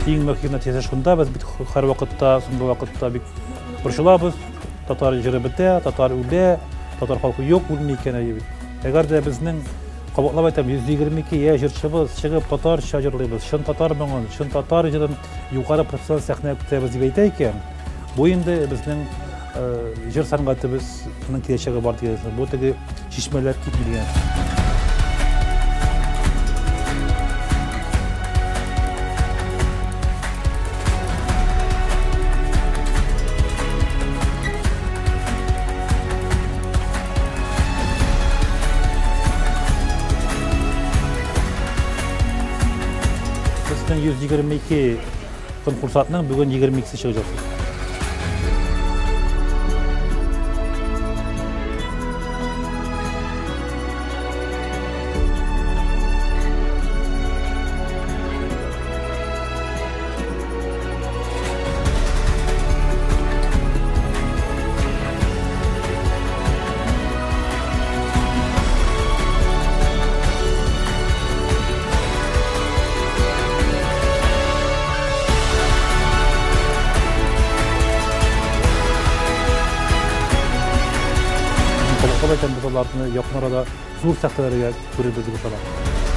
Иң мөһим нәтиҗәсе шунда, без бит һәрвакытта, соңгы вакытта бик борчылабыз. Татар җыры бетә, татар үлә, татар халкы юк, үлми икән әйе бит. Әгәр дә безнең, кабатлап әйтәм, 122 я җырчыбыз чыгып татарча җырлыйбыз, чын татар моңын, чын татар җырын югары профессиональ сәхнәгә күтәрәбез дип әйтә икән, бу инде безнең җыр сәнгатебезнең киләчәге бар дигән сүз. Бу теге чишмәләр китми дигән сүз. Безнең 122 конкурсантның бүген 22-се чыгып ятыр. Кабатлап әйтәм, без аларны якын арада зур сәхнәләргә күрербез дип ышанам.